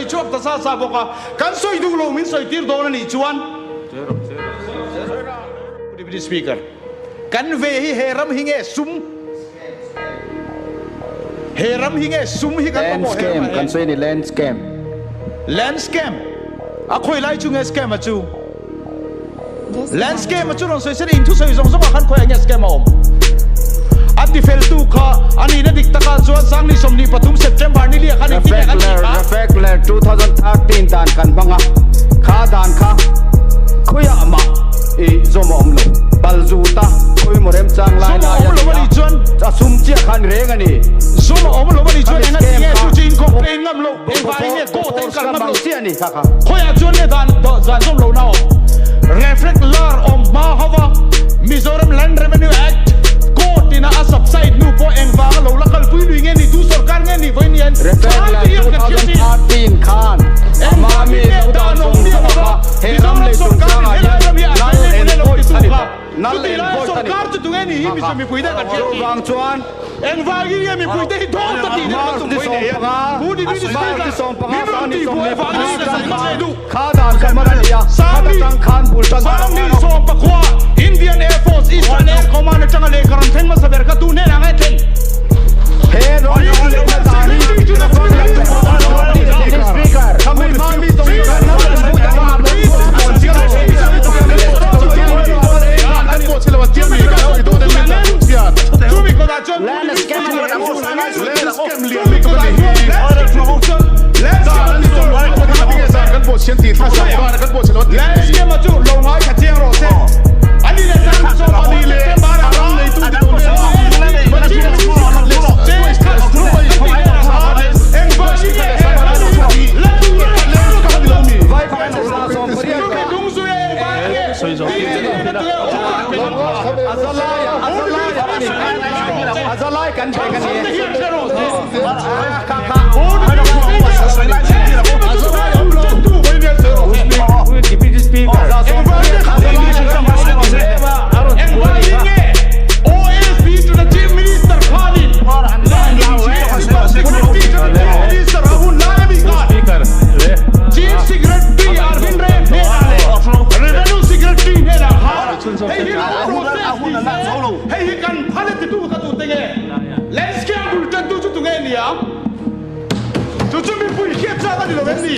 sawi chhuak ta sa sa bawk a, kan sawi duh lo min sawi tir dawn a nih chuan. Deputy Speaker, kan ve hi he ram hi nge sum? He ram hi nge sum hi kan Land mamawh he scam ramah kan hian? sawi a ni, land scam. Land scam? A khawi lai chu nge scam a chu? Land scam a chu rawn sawi se in thusawi zawng zawngah khan khawiah nge scam a awm? A tifeltu kha a nihna dik takah chuan Sangni 23 September ni liah khan engtin nge kan tih kha? Refactler 2013 dan kan hmang a, kha dan kha khawiah mah i zawm a awm lo. Palzut a, khawimaw remchang lai Zawm a lai awm a lo ni a a, nih chuan a sum chiah kha a ni reng a ni. Zawm a awm lo a nih chuan Khami eng a ti scam nge kha chu chu in complain ngam lo, engvangin nge court a in Bofors kal ka ngam bang lo? chiah a ni kha kha. Khawiah chuan nge dan zan zawm lohna awm? Reflect lar awm hma ho a, Mizoram Land Revenue Act court ina a subside hnu pawh engvanga lo la kalpui lui nge ni, tu sorkar nge ni vawiin hian Reflect thalai lar te hian kan hriat thin. 2013 khan Engvangin Amami nge lo dan dan awm zawng miah zawng lova kha he ram Mizoram lei sorkar chungchangah in helai hian ram hi a null hmel and leh lo void titu a ni kha bawk. Null chutih and laia void a ni sorkar bawk. chu tunge ni hi Mizo mipui te kan hriat thin. Chuvang chuan Engvangin nge mipuite hi dawn ta tih deuh kan March tum ni pawhin nei a, 15, Pu Deputy March Speaker, ni 15, min rawn Sang ni tih buai vangin 25 ka sawi hmasa duh. Kha dan kha hman a ni a, kha ta tang khan bul tan Sangni 14 Indian Air Force Eastern Air Command atanga lehkha rawn thleng hmasa ber kha tu hnenah nge thleng? He rawn lehna dan hi Kha mi hma mi zawng khan A za lai kan pek a ni. Hei hi kan phal e titu kha tute nge? Landscape bul tantu chu tunge ni ang? Chu chu mipui hriat chak a ni lo em ni?